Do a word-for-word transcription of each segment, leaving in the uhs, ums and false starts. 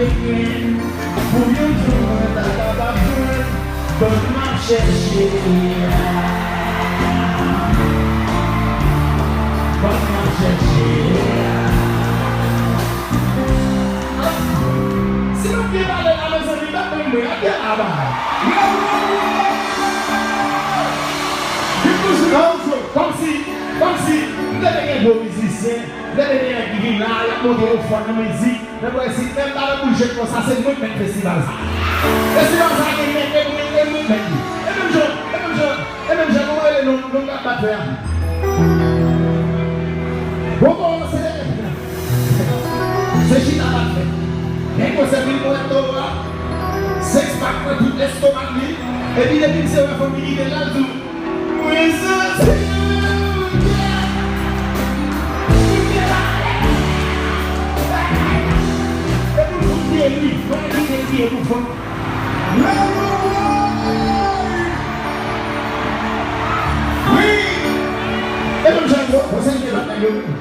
Pou yon jou mwen ta kapab jwenn bòn m ap chèche a. Bòn m ap chèche a. Si nou byen pale la, mezanmi, bat men mwen, ap byen la ba. Kòmsi, kòmsi, m te gen gwo mizisyen, m te gen nèg ki vin la, y ap monte yon fòn nan mizik. Men mwen si menm talè pou l jwe konsa, se mwen k mèt festival sa. Festival sa gen mèt, e mwen, e mwen k mèt li. E menm jan, e menm jan, e menm jan nou rele non, non k ap bat fè a. Bon, bon, se, se chita bat fè. Gen konsè vin mwen to a, six pack nan tout lestomak li, epi depi m se wè fanm ki kite l la, l di w, Mwen santi m byen. M byen pale. Epi pou m byen ri, mwen ri, ri, ri pou fanm. Wi. E menm jan yo, konsèy de lòt nèg yo menm.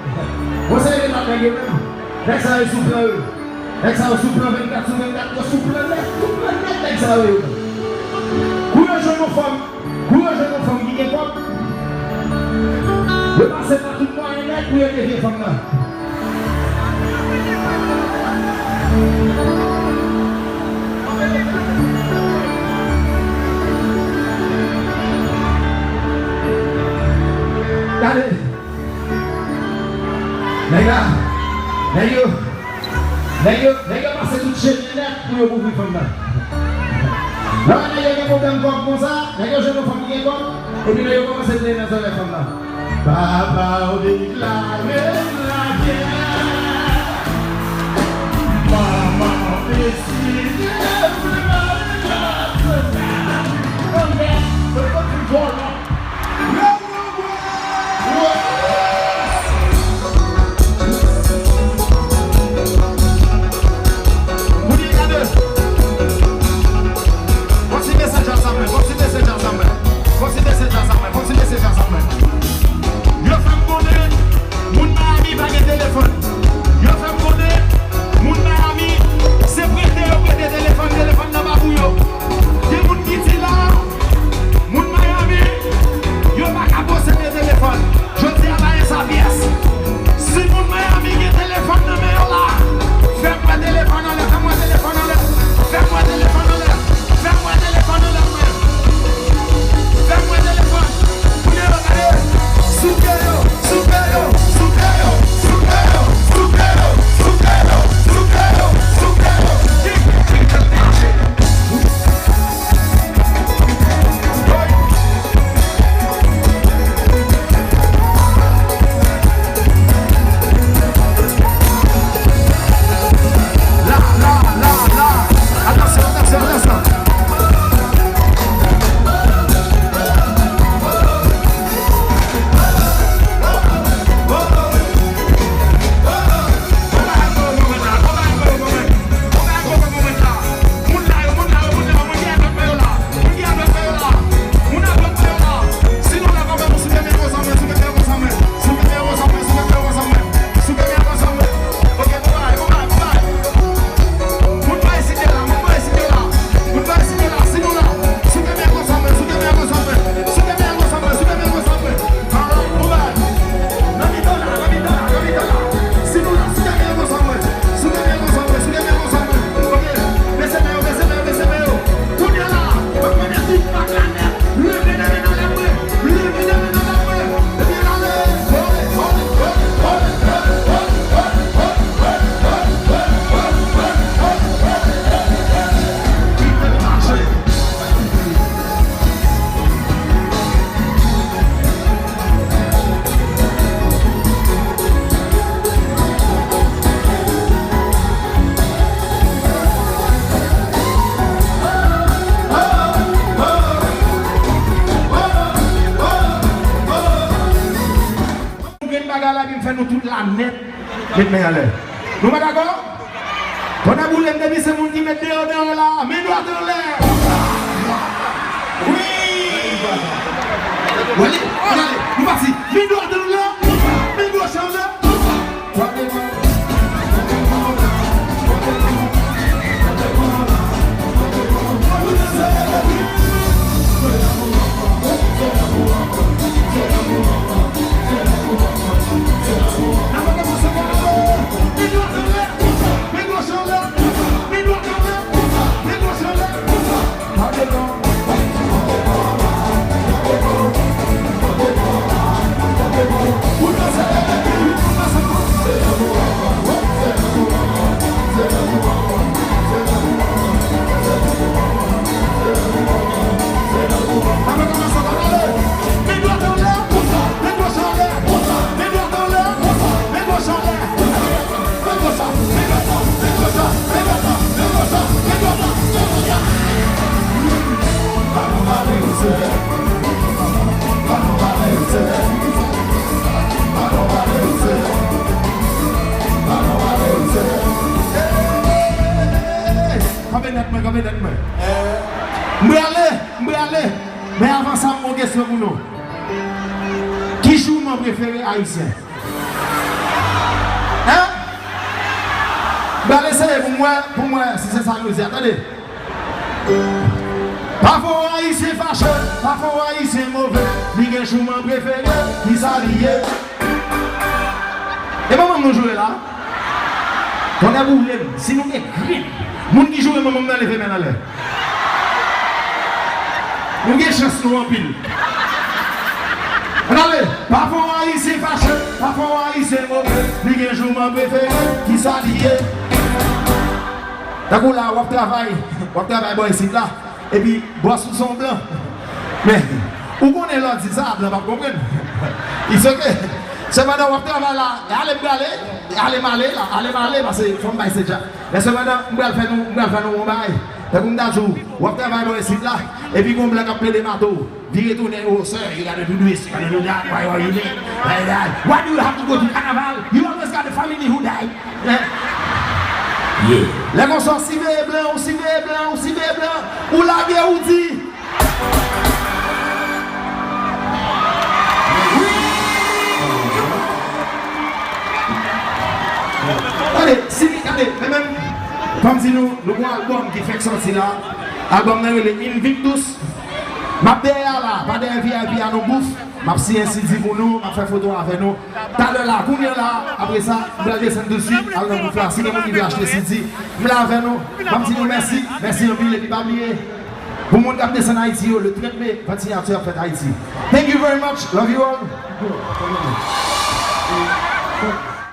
Konsèy de lòt nèg yo menm. Nèg sa yo sou plan yo. Nèg sa yo sou plan vennkat sou vennkat, yo sou plan nèt, sou plan nèt nèg sa yo ye. Kou yo jwenn yon fanm, kou yo jwenn yon fanm ki gen kòb, yo pase pa tout mwayen nèt pou yo devye fanm nan. Gade, nèg la, nèg yo, Nèg yo, nèg yo pase tout chemen nèt pou yo kouvri fanm nan. Lè nèg yo gen pwoblèm kòb konsa, nèg yo jwenn yon fanm ki gen kòb, epi nèg yo kòmanse plenyen nan zòrèy fanm nan. Papa w deklare m lagè. Manman m deside m lagè. Fanm nan, fanm nan vòlò. Kounye a gade. Fò ti bese djaz la mwen, fò ti bese djaz la mwen, fò ti bese djaz la mwen, fò ti bese djaz la mwen. Yo fè m konnen moun Miami pa gen telefòn. Yo fè m konnen moun Miami se prete yo prete telefòn, telefòn nan pa pou yo. Gen moun ki di la, moun Miami, yo pa ka posede telefòn. Jodi a, pa gen sa pyès. Si moun Miami gen telefòn nan men yo la, fè m wè telefòn anlè, fè m wè telefòn anlè, fè m wè telefòn anlè, fè m wè telefòn anlè mwen. Fè m wè telefòn. Kounye a, gade. Souke yo, souke yo, souke yo, souke yo. Grenn bagay la vin fè nou tout la nèt. Met men anlè. Nou pa dakò? Tonnè boule m, depi se moun ki met deyò deyò la, men dwat anlè. Wi. Wale, wale, nou pati. Men dwat anlè, men goch anlè. Nèt mwen, kanpe nèt mwen. M prale, m prale. Men avan sa, m gon kesyon pou nou. Ki jouman prefere ayisyen? Hein? M prale eseye pou m wè, pou m wè si se sa nou di a. Tande. Pafwa yon ayisyen fache, pafwa yon ayisyen move, li gen jouman prefere, kisa li ye? E manman m nou joure la? Tonnè boule m, si nou gen grenn moun ki joure manman m nan, leve men l anlè. Nou gen chans nou anpil. Ann ale, pafwa yon ayisyen fache, pafwa yon ayisyen move, li gen jouman prefere, kisa li ye? Tankou la, w ap travay, w ap travay bò isit la, epi bòs ou se yon blan. Men, ou konnen lè w di sa, blan p ap konprann. It's ok. Sepandan, w ap travay la, e ale m prale, e ale m ale la, ale m ale, paske fò m bay se dja. Men sepandan, m pral fè nou, m pral fè nou yon bagay. Tankou m ta di w, w ap travay bò isit la, epi gon blan k ap plede mato w. Vire tounen, oh sir, you gotta do this, you gotta do that, why, why you late? Why, why, why do you have to go to carnaval? You always got the family who die. Eh? Yeah. Lè konsa, w siveye blan, w siveye blan, w siveye blan, ou lage, ou di. Tande, si, tande, men menm, fò m di nou, nou gon albòm ki fèk sòti la. Albòm nan rele Invictus. M ap dèyè a la, pa dèyè V I P a non bouf. M ap siyen C D pou nou, m ap fè foto avè nou. Talè la, kounye a la, apre sa, m pral desann tousuit, al nan bouf la. Si gen moun ki vle achte C D, m la avè nou. M ap di nou mèsi, mèsi anpil, epi pa bliye, pou moun k ap desann Ayiti yo, le trant me, vant siyati ap fèt Ayiti. Thank you very much, love you all.